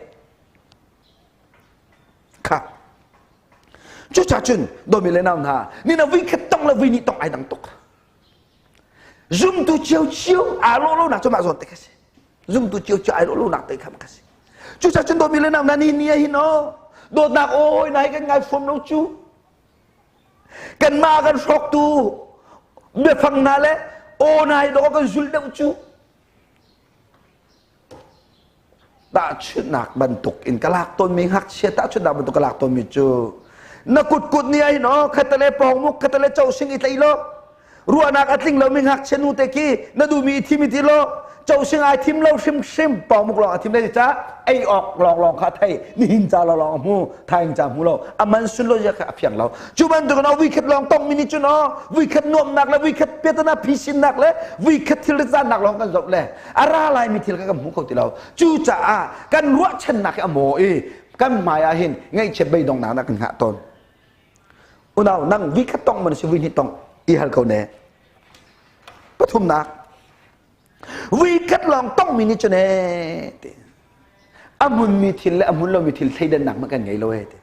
Kha. Cucaah cun dawmi le nau hna, ni na vui khat tong le vui hnih tong ai dang tuk. Zumtu cio cio aa lawh lonak cu mah zawn te kha si. Zumtu cio cio ai lawh lonak te kha ka si. Cucaah cun dawmi le nau hna, ni ni ah hin aw dawtnak awi na hi kan ngai fuam lo cu. Kanmah kan hrawktu biafang hna le aw na hi dawh kan zul deuh cu. Tahchunhnak bantuk in ka lak tawnmi ngakchia tahchunhnak bantuk ka lak tawnmi cu na kut kut ni ahhin aw khatale pawngmuk khatale cosing i tlai lo, ruahnak a tling lomi ngakchia nu te khi na duhmi i thim i ti lo, cosing ai thim lo hrimhrim, pawngmuk lawng a thim lai ca ei awk lawng lawng kha thei nihin ca lawng lawng a hmu, thaing ca hmu lo, a man sunlo zia kha a fiang lo. Cu bantuk in vui khat lawng tongmi nih cun aw vui khat nuamnak le vui khat piatana phisinnak le vui khat thil ritzaannak lawng kan zoh le a ra laimi thil kha kan hmu kho ti lo. Cucaah kan ruahchannak hi a maw i kan hmai ah hin ngaihchiat beidonghnak na kan hngah tawn. Unau, nang vi khat tong man si vui hnih tong i hal ko ne. Pathumnak, vui khat lawng tongmi nih cun ee ti a hmunmi thil le a hmun lomi thil thleidannak ma kan ngei lo ee ti.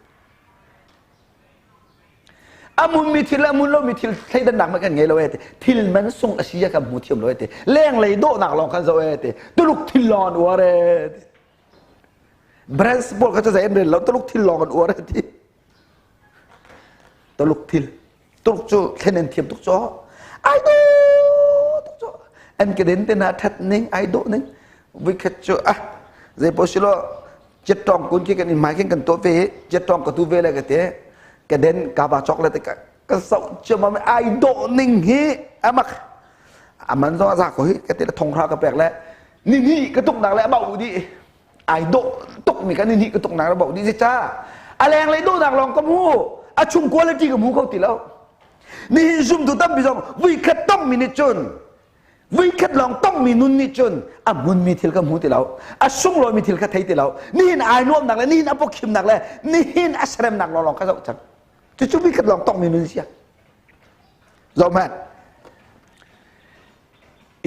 A hmunmi thil le a hmun lomi thil thleidannak ma kan ngei lo ee ti. Thil man sung a si kan hmu thiam lo ee ti. Lenglei dawhnak lawng kan zoh ee ti. Tuluk thil lawng an uar ee ti. Brands pawl kha cu zei an rel lo, Tuluk thil lawng an uar ee ti. Tuluk thil. Tuluk cu thlen an thiam tuk cu. Ai dawh tuk cu. An ke den te na that ning, ai dawh ning. Vikhat cu ah zei paoh si lo Chittong kun khi kan in mai khin kan tuah ve, chittong ka tu ve le ka te ka den ka ba chok le te ka ka sau chiam ai dawh ning hi amak aman zong za ko hi ka te thong hra ka pek le ni ni ka tuk nak le bau di ai dawh tuk mi ka ni ni ka tuk nak le bau di cha a leng le dawh nak lawng ka mu a chung quality ka mu kho ti lo. Nihin zumtu tampi zong vui khat tong mi nih cun, Vuikhat lawng tongmi nun nih cun a hmunmi thil ka hmu ti lo, a sunglawimi thil ka thei ti lo. Nihin ai nuamnak le nihin a pawkhimnak le nihin a seremnak lawnglawng ka zoh cang. Cucu vuikhat lawng tongmi nun sia. Zoh hmanh.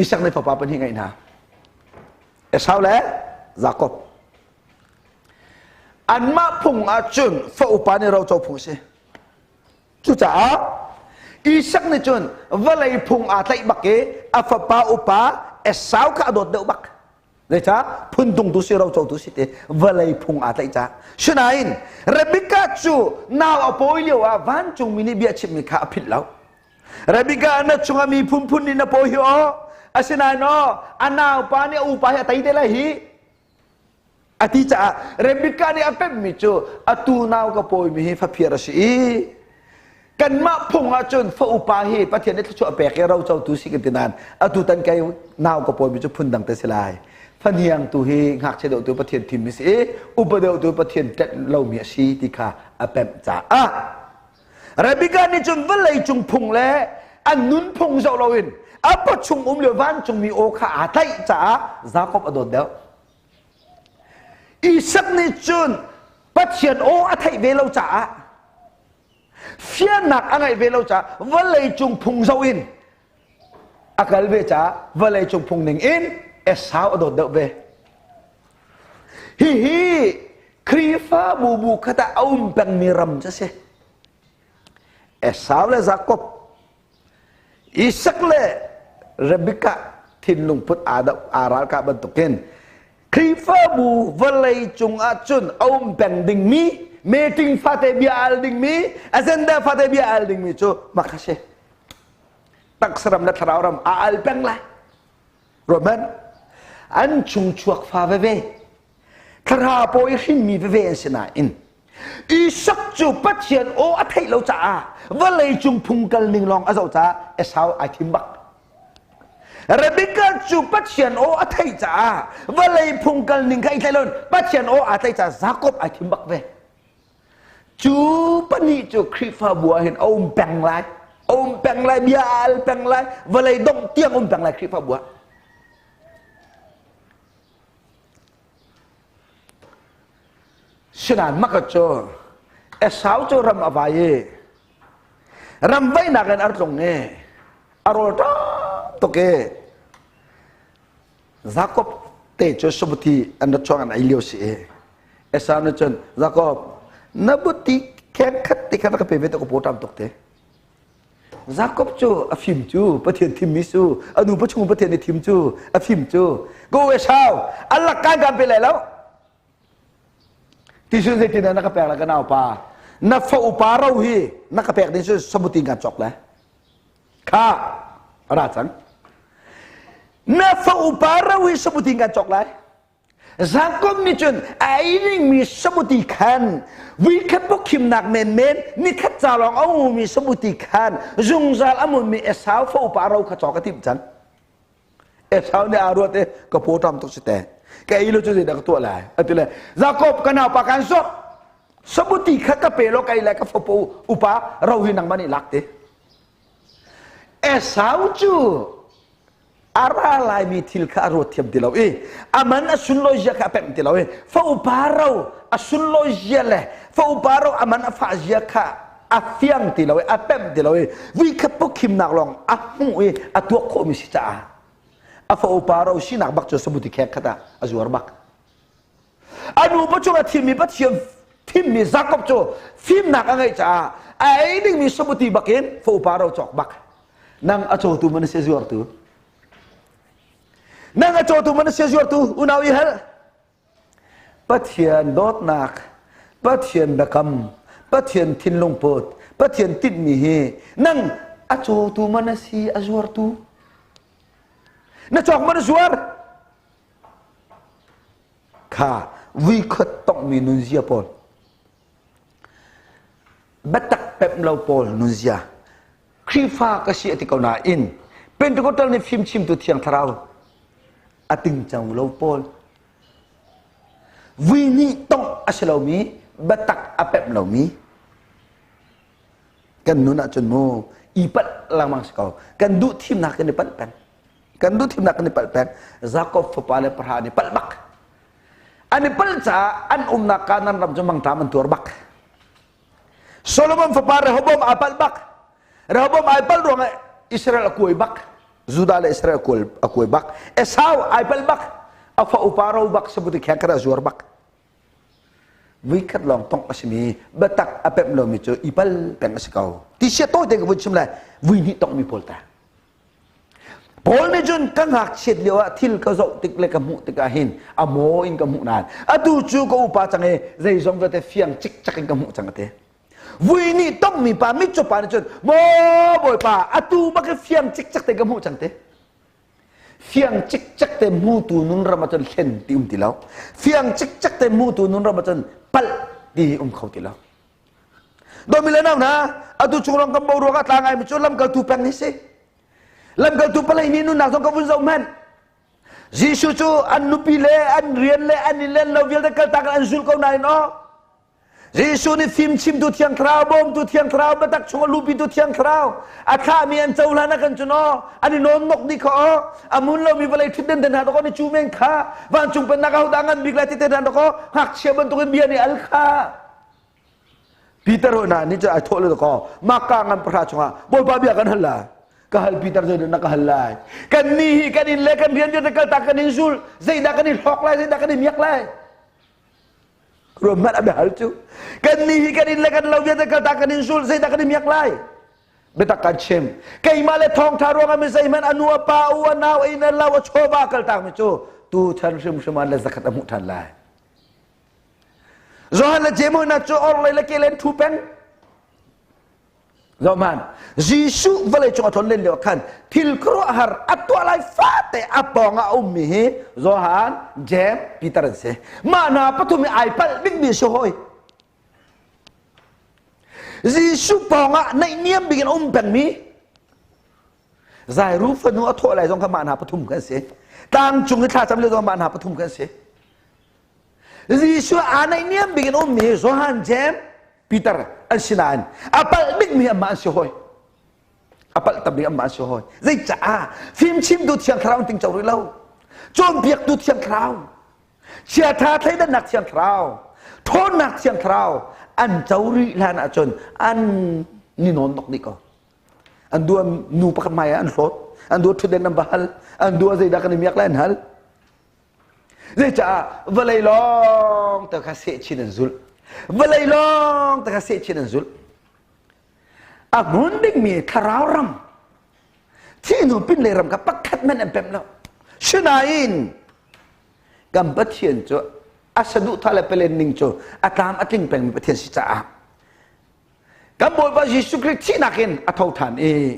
Isak nih fapa pahnih ngeih hna. Esau le Jakob. Anmah phung ahcun fa upa nih roco phung a si. Cucaah Isak nih cun vawlei phung aa tlaih bak i a fapa upa Esau kha a dawt deuh bak. Zeicah? Phundung tu si, roco tu si ti vawlei phung aa tlaih caah. Sinain Rebekah cu nau a pawi lio ah vancungmi nih bia chimmi kha a philh lo. Rebekah, na chungah mi phunphun nih na pawi hi aw. Asinain aw, a naupa nih a upa hi a tei te lai hi. A ti caah Rebekah nih a pemmi cu atu nau ka pawimi hi faphir a si i kanmah phung ahcun fa upa hi Pathian nih thluachuah pek i rocotu si kan ti nain atu tan kei nau ka pawimi cu phundang te si lai. Fahniang tu hi ngakchia deuh tu Pathian thimmi si i upa deuh tu Pathian ṭanh lomi a si ti kha a pemh caah Rebekah nih cun vawlei cung phung le an nunphung zoh loin a pawchung um lio vancungmi aw kha aa tlaih caah Jakob a dawt deuh. Isak nih cun Pathian aw a theih ve lo caah fiannak a ngeih ve lo caah vawlei cung phung zoh in a kal ve caah vawlei cung phung ning in Esau a dawt deuh ve. Hihi Khrihfabu bu khat ah a um pengmi ram cu a si. Esau le Jakob, Isak le Rebekah thinlung put aa doh aa ralkah bantukin Khrihfabu vawlei cung ahcun a um peng dingmi meeting fate bia al dingmi agenda fate bia al dingmi cu mak a si. Taksa ram le thlarau ram aa al peng lai. Ruat An chungchuak fa veve thlarau pawi hrinmi veve an si nain Isak cu Pathian aw a theih lo caah vawlei cung phung kal ning lawng a zoh caah Esau ai thim bak. Rebekah cu Pathian aw a theih caah vawlei phung kal ning kha i tlaih lo Pathian aw aa tlaih caah Jakob ai thim bak ve. Cu pahnih cu Khrihfabu ah hin a um peng lai. A um peng lai, bia a al peng lai, vawlei dongh tiang um peng lai Khrihfabu ah. Sinain maka cu Esau cu ram a vai i ram vaihnak in a tlung i a rawl ṭam tuk i Jakob te cu sabuti an ra chuak an ei lio si i Esau nih cun Jakob na buti kheng khat te kha ka pe ve te ka paw ṭam tuk te Jakob cu a fim cu Pathian thimmi su a nu pachung Pathian nih thim cu a fim cu go Esau an lak kan kan pe lai lo ti sun zeitin na ka pek la ka nau pa na fa upa ro hi na ka pek ding cu sabuti kan cok le Kha a ra cang. Na fa upa ro hi sabuti kan cawk lai. Jakob nih cun a ei dingmi sabuti khan vuikhat pawkhimnak menmen nikhat ca lawng a ummi sabuti khan zungzal a munmi Esau fa upa ro kha cawk a timh cang. Esau nih aa ruat i ka paw ṭam tuk si te. Ka ei lo cu zeidah ka tuah lai? A ti le Jakob ka naupa kan sawk. Sabuti kha ka pe law ka ei lai ka fapa upa ro hi nangmah nih lak te. Esau cu a ra laimi thil kha a ruat thiam ti lo i a man a sunlawi zia kha a pemh ti lo i fa upa ro a sunlawi zia le fa upa ro a man a fah zia kha a fiang ti lo i a pemh ti lo i vuikhat pawkhimnak lawng a hmuh i a tuak khawhmi si caah a fa upa ro sinak bak cu sabuti khek khat ah a zuar bak. A nupa cung a thimmi Pathian thimmi Jakob cu fimnak a ngeih caah a ei dingmi sabuti bakin fa upa ro cawk bak. Nang a cawtu man si zuartu. Nang a cawtu man si zuartu unau i hal. Pathian dawtnak, Pathian biakam, Pathian thinlung put, Pathian tinhmi hi nang a cawtu man a si a zuartu. Na cawk man a zuar. Kha vuikhat tonghmi nunzia pawl biatak pemh lo pawl nunzia Khrihfa ka si a ti ko nain Pentecostal nih fimchimtu Thiang Thlarau a tingco lo pawl vui nih tongh a si lomi biatak a pemh lomi kan nun ahcun mu i palh lengmang si ko kan duh thimnak kan i palh peng Kan duh thimnak kan i palh peng. Jakob fapa le pahra an i palh bak. An i palh caah an umnak Kanaan ram cu mangṭam an tuar bak. Solomon fapa Rehoboam aa palh bak. Rehoboam ai palh ruangah Israel a kuai bak. Judah le Israel a kuai bak. Esau ai palh bak. A fa upa ro bak sabuti kheng khat a zuar bak. Vuikhat lawng tongh a simi biatak a pemh lomi cu i pal peng a si ko. Ti sia tawi te ka vun chim lai. Vui hnih tonghmi pawl ta. Paul nih cun ka ngakchiat lio ah thil ka zoh tik le ka hmuh tikah hin a maw in ka hmuh nain atu cu ka upa cang i zeizong vialte fiang cikcek in ka hmuh cang a ti. Vui nih tongmi pa mitcaw pa nih cun maw bawipa atu bak i fiang cikcek te ka hmuh cang ti. Fiang cikcek te hmutu nun ram ahcun hlen ti um ti lo. Fiang cikcek te hmutu nun ram ahcun palh ti um kho ti lo. Dawmi le nau hna, atu chung rong kan boruak ah tla ngaimi cu lamkaltu peng hi si. Lamkaltu palei nih nunnak zong ka vun zoh hmanh. Jesuh cu an nupi le an rian le an i len lo vialte kaltak in an zul ko nain aw Jesuh nih fimchimtu Thiang Thlarau, bawmtu Thiang Thlarau, biatak chung a luhpitu Thiang Thlarau, a thlahmi an cohlan ah kan cun aw, an i nawnnok dih kha aw, a mun lomi vawlei ṭhutden te hna dawk an i cu men kha, vancung pennak ahodah ngan bik lai ti te hna dawk aw, ngakchia bantukin bia nih al kha. Peter hoi hna nih cun ai thawh le dawk aw, maka ngan pahra chungah Bawipa bia kan hal la. Ka hal Peter zeidah na ka hal lai? Kan ni hi kan inn le kan rian vialte kaltak kan in zul, zeidah kan i hlawk lai, zeidah kan i miak lai? Ruahmanh a biahal cu kan ni hi kan in le kan lo vialte kaltak kan in zul zeidah kan i miak lai biatak kan chim keimah le thawngtha ruangah mi zeihmanh a nu a pa u a nau a inn a lo a chawva kaltak mi cu tu chan hrimhrim ah le zakhat a hmuh than lai Johan le Jeim hna cu orhlei le kelen thu peng Zohhmanh, Jesuh vawleicung a tlon len lio khan thil khuaruahhar a tuah lai fate a pawng ah a ummi hi Johan, Jeim, Peter an si. Mah hna pathum hi ai palh bikmi si hawi. Jesuh pawng ah naihniam bik in a um pengmi Zairu fanu a thawh lai zong kha mah hna pathum kan si. Tlang cung i thlacam lio zong mah hna pathum kan si. Jesuh aa naihniam bik in a ummi Johan, Jeim, Peter an si nain a palh bikmi anmah an si hawi. A palh tam bik anmah an si hawi. Zeicaah fimchimtu Thiang Thlarau an tingco rih lo. Cawnpiaktu Thiang Thlarau, chiatha thleidannak Thiang Thlarau, ṭhawnnak Thiang Thlarau an co rih hlan ahcun an ni nawn nok dih ko. An dua nu pakhat hmai ah an hlawt, an dua ṭhutden an va hal, an dua zeidah kan i miak lai an hal. Zeicah vawlei lawng te kha sehchin an zulh. Vawlei lawng te kha sehchin an zulh. A hmun dingmi thlarau ram thihnu pinlei ram kha pakhat hmanh an pemh lo. Sinain kan Pathian cu a saduhthah le pelen ning cu a tlam a tling pengmi Pathian si caah Kan Bawipa Jesuh Khrih thihnak in a tho ṭhan i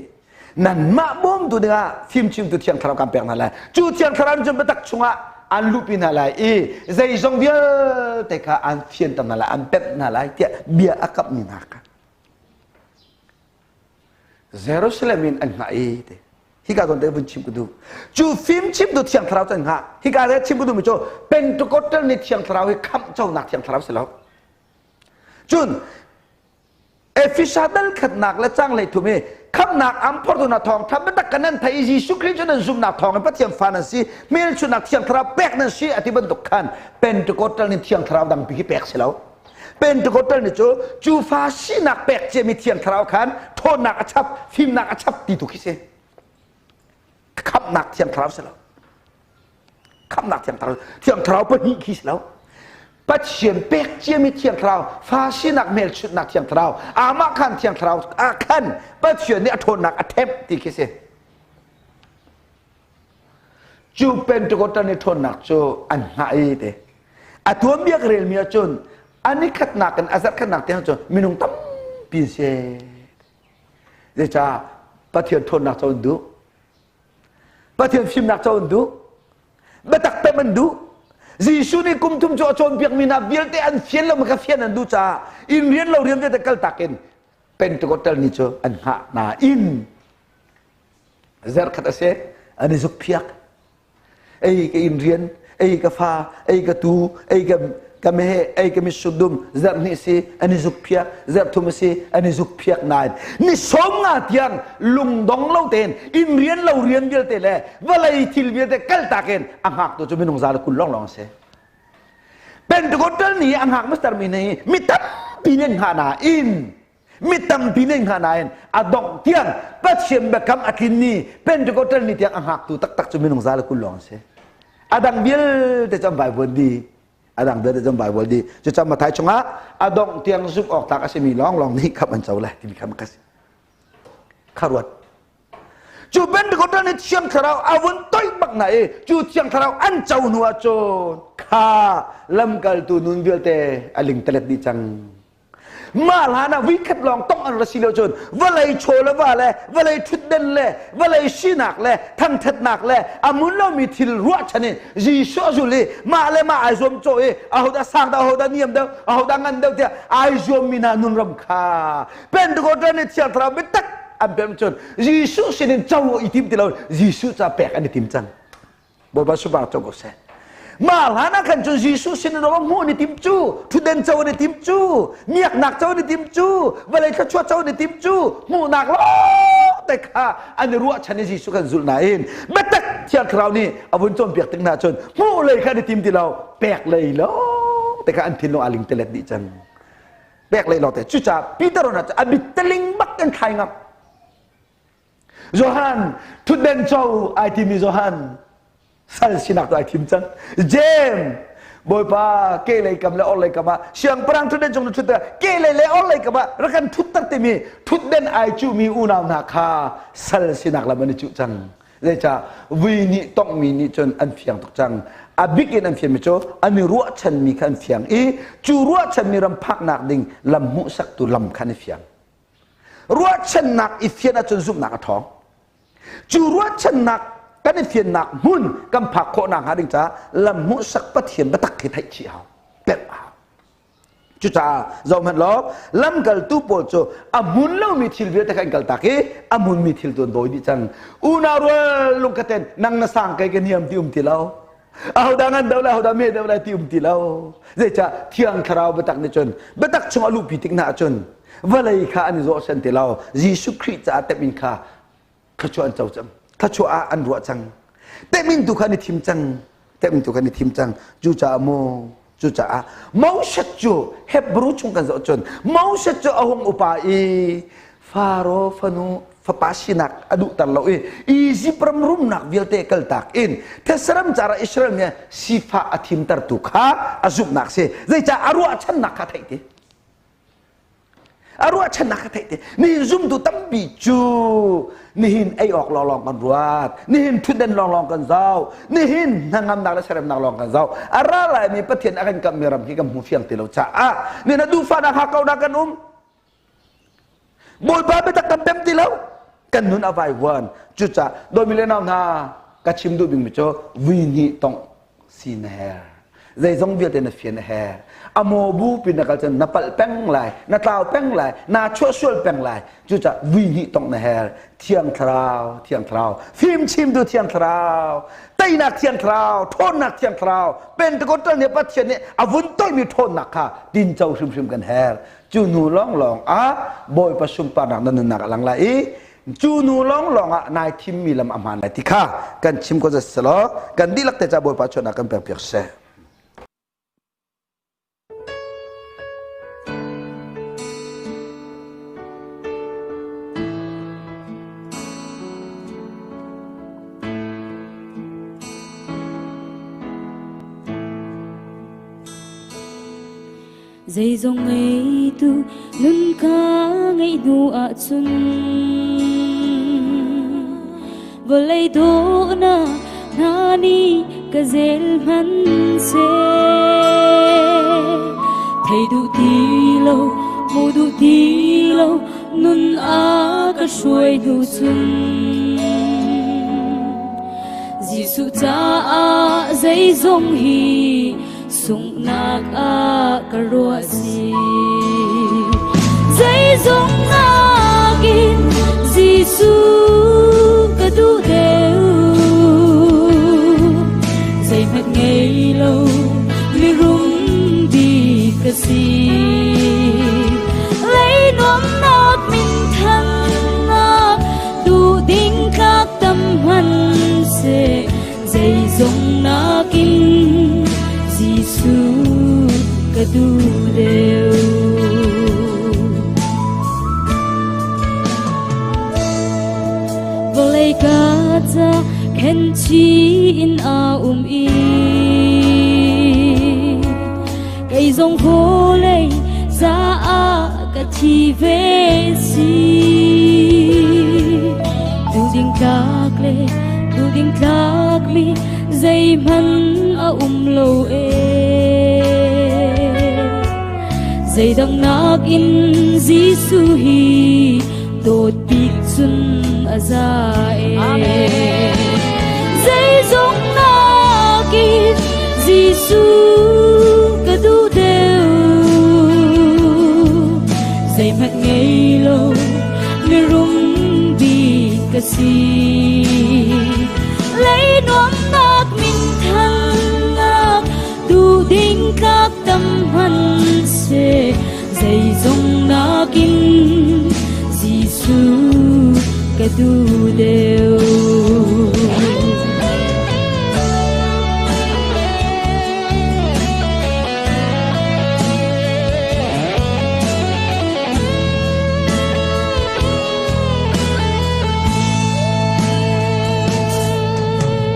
nanmah bawmtu dingah fimchimtu Thiang Thlarau kan pek hna lai. Cu Thiang Thlarau nih cun biatak chungah an luhpi hna lai i zeizong vialte kha an fianter hna lai, an pemh hna lai tiah bia a kamhmi hna kha. Jerusalem in an hngah i te. Hika zawn te vun chim ka duh. Cu fimchimtu Thiang Thlarau cu an hngah. Hika te chim ka duhmi cu Pentecostal nih Thiang Thlarau hi khamh conak Thiang Thlarau si lo. Cun Efesa dal khatnak le cang lei thum i khamnak an phortu na thawng tha biatak kan nan thei i Jesuh Khrih cu nan zumhnak thawng in Pathian fa nan si hmelchunhnak Thiang Thlarau pek nan si a ti bantuk khan Pentecostal nih Thiang Thlarau dangpi khi pek si lo. Pentecostal nih cu cu fa sinak pek ciami Thiang Thlarau khan ṭhawnnak a chap fimnak a chap ti tu khi si. Khamhnak Thiang Thlarau si lo. Khamhnak Thiang Thlarau Thiang Thlarau pahnih khi si lo. Pathian pek ciami Thiang Thlarau fa sinak hmelchunhnak Thiang Thlarau amah khan Thiang Thlarau ah khan Pathian nih a ṭhawnnak a themh ti khi si. Cu Pentecostal nih ṭhawnnak cu an hngah i te. A tuanbia ka relmi ahcun a nikhatnak in a zarhkhatnak tiang cun minung tampi an si. Zeicah Pathian ṭhawnnak cu an duh. Pathian fimnak cu an duh. Biatak pem an duh. Jesuh nih kum thum cu a cawnpiakmi hna vialte an fian lo kha fian an duh caah inn rian lo rian vialte kaltak in Pentecostal ni cu an hngah nain zarhkhat a si an i zukphiak. Ei ka inn rian, ei ka fa, ei ka tu, ei ka ka meheh, ei ka mitsur dum, zarh hnih si an i zukphiak, zarh thum a si an i zukphiak nain ni 50 tiang lungdong lo tein inn rian lo rian vialte le vawlei thil vialte kaltak in a hngaktu cu minung 120 lawnglawng a si. Pentecostal ni a hngak master mi nih mi tampi nih an hngah nain mi tampi nih hngah nain a dongh tiang Pathian biakam a tlin ni Pentecostal ni tiang a hngaktu taktak cu minung 120 lawng a si. A dang vialte cu an vaivuan dih. A dang vialte cu an vaivuan dih. Cucaah Matthai chungah a dongh tiang zumh awk tlak a simi lawnglawng nih khamh an co lai timi kha ka si. Kha ruat. Cu Pentecostal nih Thiang Thlarau a vun toih bak na i cu Thiang Thlarau an co hnu ah cun kha lamkaltu nun vialte a lingtalet dih cang. Mah hlan ah vuikhat lawng tong an ra si lo cun vawlei chaw le va le vawlei ṭhutden le vawlei sinak le thangṭhatnak le a mun lomi thil ruahchan in Jesuh a zul i mah le mah ai zuam cawh i ahodah sang deuh ahodah niam deuh ahodah ngan deuh tiah ai zuammi hna nunram kha Pentecost nih Thiang Thlarau biatak an pem cun Jesuh sinin co i tim ti lo Jesuh ca pek an i tim cang. Bawipa subang co ko seh. Mah hlan ah khan cun Jesuh sin in hmuh an i tim cu, ṭhutden co an i tim cu, miaknak co an i tim cu, vawlei thluachuah co an i tim cu, hmuhnak lawng te kha an i ruahchan i Jesuh kan zulh nain biatak Thiang Thlarau nih a vun cawnpiak tik hna cun hmuh lei kha an i tim ti lo, pek lei lawng te kha an thinlung aa lingtelet dih cang. Pek lei lawng te. Cucaah Peter a bitteling bak in thlai ngam. Johan thutden co ai timi Johan sal sinak tu ai thim cang. James Bawipa ke lei kam le or lei kam ah siangpahrang thutden cung na thut ke lei le or lei kam ah rak kan thutter timi thutden ai cuhmi unau hna kha sal sinak lam an i cuh cang. Zeicah vui nih tonghmi nih cun an fiang tuk cang. A bik in an fianmi cu an i ruahchanmi kha an fiang i cu ruahchanmi ram phaknak ding lam hmuhsaktu lam kha an i fiang. Ruahchannak i fian ahcun zumhnak a ṭhawng. Cu ruahchannak kan i fiannak hmun kan phak khawh nakhnga ding caah lam hmuhsak Pathian biatak hi theih chih hau, pemh hau. Cucaah zohhmanh law lamkaltu pawl cu a hmun lomi thil vialte kha an kaltak i a hmunmi thil tu an dawi dih cang. Unau rual lungkhaten nang na sang kei ka niam ti um ti lo. Ahodah ngan deuh lai ahodah me deuh lai ti um ti lo. Zeicah Thiang Thlarau biatak nih cun biatak chung a luhpi tik hna ahcun vawlei kha an i zawhsan ti lo. Jesuh Khrih caah temin kha thluachuah an co cang. Thluachuah ah an ruah cang. Temin tu kha an i thim cang. Temin tu kha an i thim cang. Cucaah mu cucaah Moses cu Hebrew chung kan zoh cun Moses cu a hung upa i Faro fanu fapa sinak a duhter lo i Izipt ram rumnak vialte kaltak in Thessaram cara Israel mi sifah a thimtertu kha a zumhnak si. Zeicah a ruahchannak kha theih ti. A ruahchannak kha theih ti. Nihin zumtu tampi cu nihin ei awk lawnglawng kan ruat. Nihin thutden lawnglawng kan zoh. Nihin hnangamnak le seremnak lawng kan zoh. A ra laimi Pathian a kan kamhmi ram hi kan hmu fiang ti lo caah nihin a duhfahnak hakkauhnak kan um. Bawipa biatak kan pem ti lo. Kan nun a vaivuan. Cucaah dawmi le nau hna ka chim duh dingmi cu vui hnih tongh si na her. Zeizong vialte na fian a her. A maw bu pin na kal cun na palh peng lai, na tlau peng lai, naa chuahsual peng lai. Cucaah vui hnih tongh na her. Thiang Thlarau, Thiang Thlarau, fimchimtu Thiang Thlarau, teinak Thiang Thlarau, ṭhawnnak Thiang Thlarau, Pentecostal nih Pathian nih a vun toihmi ṭhawnnak kha tinco hrimhrim kan her. Cu hnu lawnglawng ah Bawipa sunparnak na nunnak a lang lai i cu hnu lawnglawng ah nai thimmi lam a hmaan lai ti kha kan chim ko selaw kan dihlak te ca Bawipa chuahnak kan pekpiak seh. Zeizong ngeitu nun ka ngeih hnu ahcun vawlei dawhnak hna nih ka zel hmanhseh thei duh ti lo hmu duh ti lo nun a ka hruai hnu cun Jesuh caah zeizong hi sunghnak ah ka ruah si zeizong nakin Jesuh ka duh deuh zeihmanh ngei lo mirum bik ka si leinuamnak minthannak duh ding tlak tam hmanhseh zeizong nakin Jesuh ka duh deuh. Vawlei ka ca khenchi in a um i kei zong vawlei caah ka thi ve si duh ding tlak le duh ding tlak mi zeihmanh a um lo e. Zeidang nakin Jesuh hi dawt bik cun a za e. Zeizong nakin Jesuh ka duh deuh. Zeihmanh ngei lo mirum bik ka si. Lei nuamnak minthannak duh ding tlak tam hmanhseh zeizong nakin Jesuh ka duh deuh.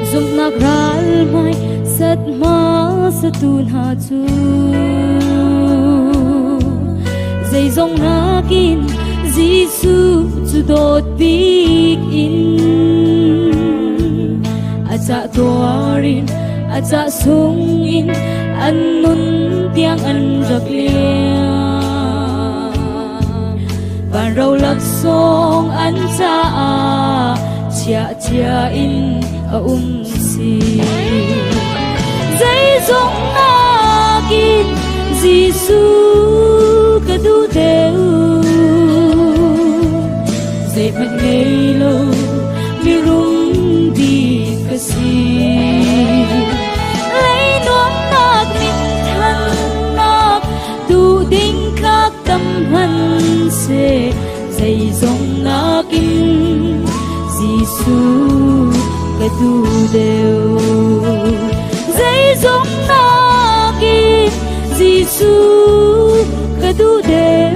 Zumhnak ral hmai sat hmasatu hna cu zeizong nakin Jesuh cu dawt bik in a cah tuar in a cah sung in an nun tiang an rak liam. Van ro laksawng an caah chiah cia in a um si. Zeizong nakin Jesuh ka duh deuh. Zeihmanh ngei lo mirum bik ka si. Lei nuamnak minthannak duh ding tlak tam hmanhseh zeizong nakin Jesuh ka duh deuh. Zeizong nakin Jesuh ka duh deuh.